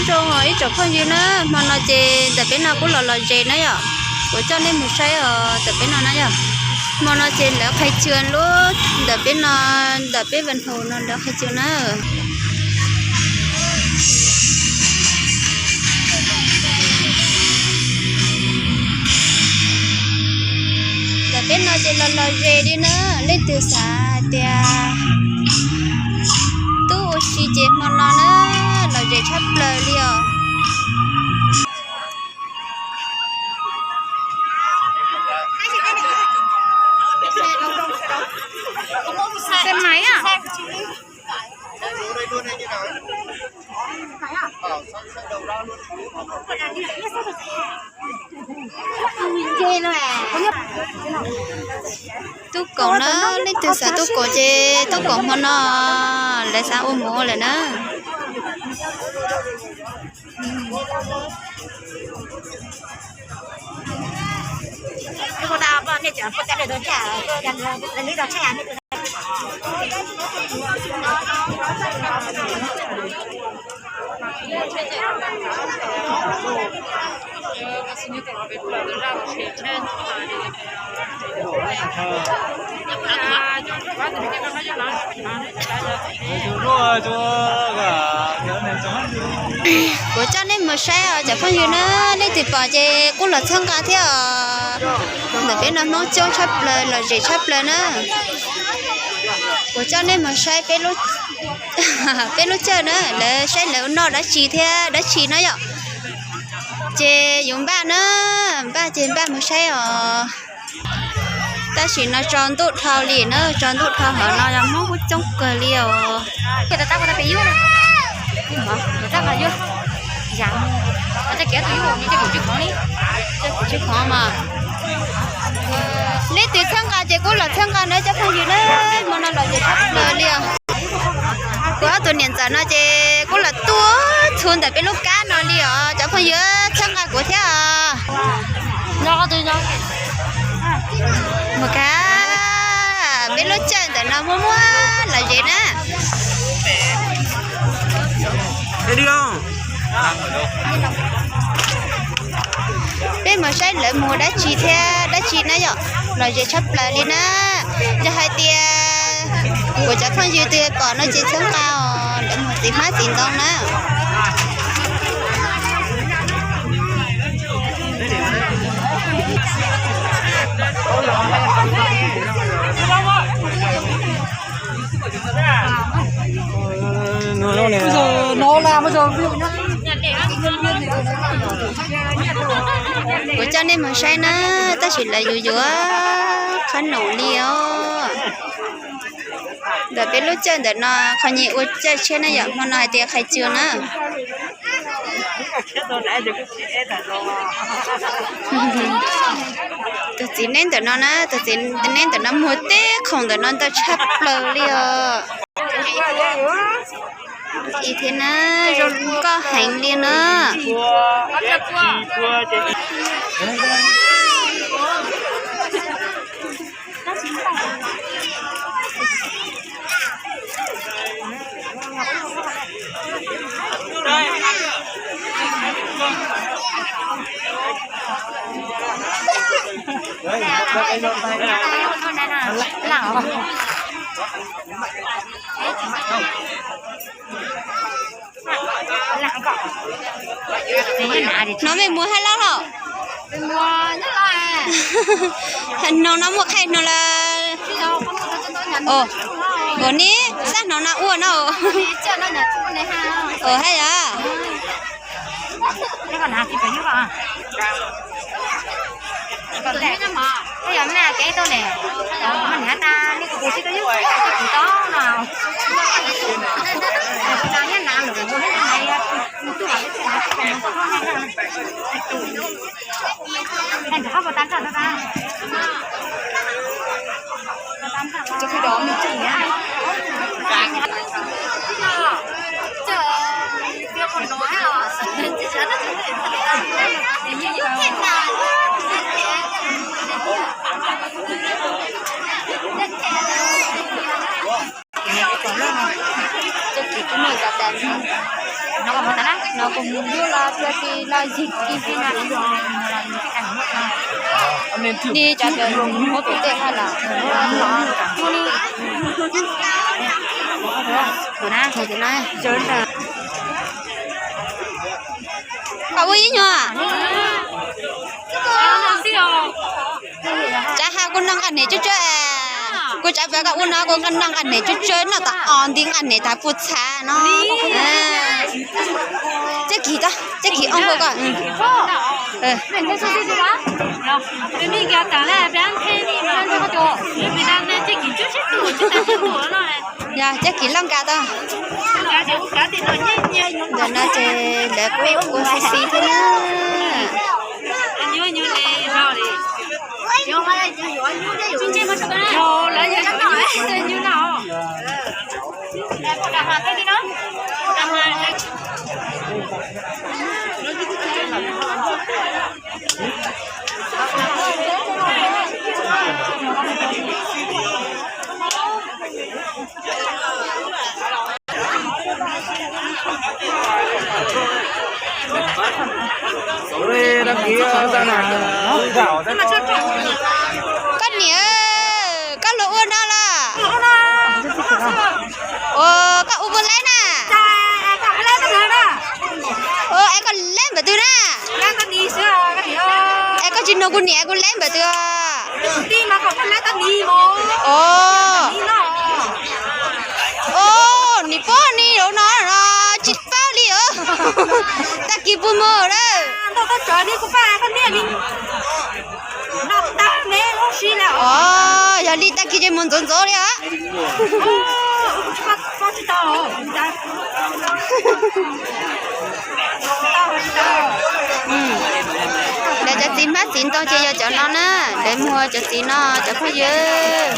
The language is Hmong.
Zoo os ib tsoom phooj ywg na, hmo no ces ntawm peb no kuj los lom zem na yom. Kuv coj nej mus saib os ntawm peb no na yom. Hmo no ces lawv qhia tswm lub ntawm peb no, ntawm peb Vaj Hum no lawv qhia tswm na. Ntawm peb no ces los lom zem li na, leej twg xav hais tias tub ua si ces hmo no na, lom zem tshaj plaws li os. Tub koom na, leej twg xav tub koom ces tub koom hmo no, lawv xav ua mus lawm na. Kuv coj nej mus saib os cov phooj ywg na, leej twg pom ces kuj los txhawb nqa thiab os. Ntawm peb no Hmoob coob tshaj plaws, lom zem tshaj plaws na. Kuv coj nej mus saib peb lub, peb lub chaw na, lawv saib lawv noj dab tsi thiab dab tsi na yom. Ces yuav npaj na, npaj ces npaj mus saib os. Tam sim no tsaus ntuj dhau li na, tsaus ntuj dhau hauv no yog Hmoob kuj coob kawg li os. Leej twg txhawb nqa ces kuj los txhawb nqa na cov phooj ywg na, hmo no lom zem tshaj plaws li os. Kuv ob tug niam ntxawm no ces kuj los tuaj txhua ntawm peb lub kab no li os, cov phooj ywg txhawb nqa kuv thiab os. Mus kab, peb lub chaw ntawm no muaj muaj lom zem na. Peb mus saib lawv mus dab tsi thiab dab tsi na yom, lom zem tshaj plaws li na. Yog hais tias kuv cov phooj ywg twg pom no ces txhawb nqa os, lawv mus txiv hmab txiv ntoo na. Kuv coj nej mus saib na, tab sis lawv yuav yuav qhab noom li os. Ntawm peb lub chaw ntawm no qhov nyias ua chaw tshiab na yom, hmo no hais tias qhais tsuag na. Tus txiv neb ntawm no na, tus txiv neb ntawm no muag teb khoom ntawm no ntau tshaj plaws li os. Ib thiab na, zoo nkauj heev li na. No mej muag hab lab los? Hnoos no muaj qhej hnoos lawm. Ua ne, sab hnoos no ua no. Ua hab yom. Kuv mus yuav los cia ti los zig ti ti na. Ni cov pem muab pem tej haj los. Koj ua ib nyuag. Tsav haj kuv noj nqaij hnev tsawg tsawg. Kuv tsav pem koj ua no kuv noj nqaij hnev tsawg tsawg, noj tas o nti nqaij hnev tas puas txhav no. Cab kis tau, cab kis oj npua koj. Yog cab kis loj nkas tau. Ntawm no ces lawv kuj ua xi xi thiab na. Koj niam, koj los ua no los? Ua, koj ua puas laib na? Ua, es koj laib npaum twg na? Es koj tsis nug kuv niam kuv laib npaum twg os? Ua, nim pob ni los no no tsis paub li os. Tag kis puas mus lawm? Os, yog li tag kis ces mus ntxov ntxov li os. Lawv cov txiv hmab txiv ntoo ces yog cov no na, lawv muag cov txiv no cov phooj ywg.